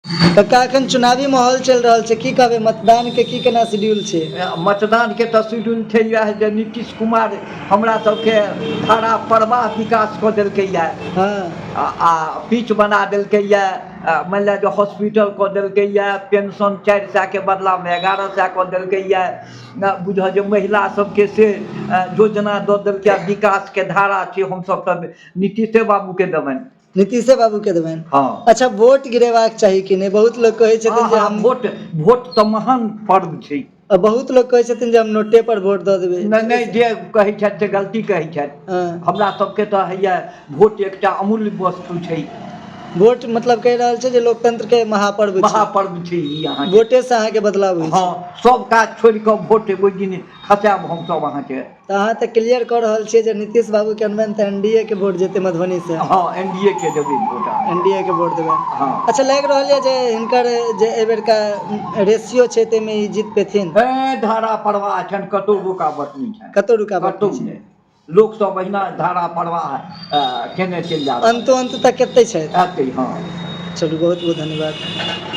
कक्का, एखन चुनावी माहौल चलि रहल छै, की कहबै, मतदान के की केना शेड्यूल छै? मतदानके तऽ शेड्यूल छै इएह जे नीतीश कुमार हमरा सबके धारा प्रवाह विकास कऽ देलकैए। आ पिच बना देलकैए, मानि लिअ जे हॉस्पिटल कऽ देलकैए, पेंशन 400के बदलामे 1100 कऽ देलकैए, बुझऽ जे महिला सबके से योजना दऽ देलकै। विकासके धारा छै, हमसब तऽ नीतीशे बाबूके देबनि। नीतीशे बाबू के देबनि? हँ। अच्छा, वोट गिरेबाक चाही कि नहि? बहुत लोक कहै छथिन जे हम वोट, वोट तऽ महान पर्व छै। आ बहुत लोक कहै छथिन जे हम नोटे पर वोट दऽ देबै। नहि नहि, जे कहै छथि से गलती कहै छथि। हमरा सबके तऽ हैया वोट एकटा अमूल्य वस्तु छै। वोट मतलब कहि रहल छै जे लोकतंत्र के महापर्व छै। महापर्व छै ई अहाँके। वोटे से अहाँके बदलाव होइ छै। हँ, सब काज छोड़ि कऽ वोट ओहि दिन खसायब हमसब अहाँके। तऽ अहाँ तऽ क्लियर कऽ रहल छियै जे नीतीश बाबूके अनबनि तऽ एनडीए के वोट जेतै मधुबनीसँ। हँ, एनडीए के देबै वोट। एनडीए के वोट देबै। हँ। अच्छा, लागि रहल यऽ जे हिनकर जे एहिबेरका रेशियो छै ताहिमे ई जीत पेथिन? हे, धारा प्रवाह छनि, कतहु रुकावट नहि छनि। कतहु रुकावट कतहु नहि छै? नहि, लोक सब अहिना धारा प्रवाह केने चलि जा रहल। अन्तो अन्त तक कतै छथि? एतै, हँ। चलू, बहुत बहुत धन्यवाद।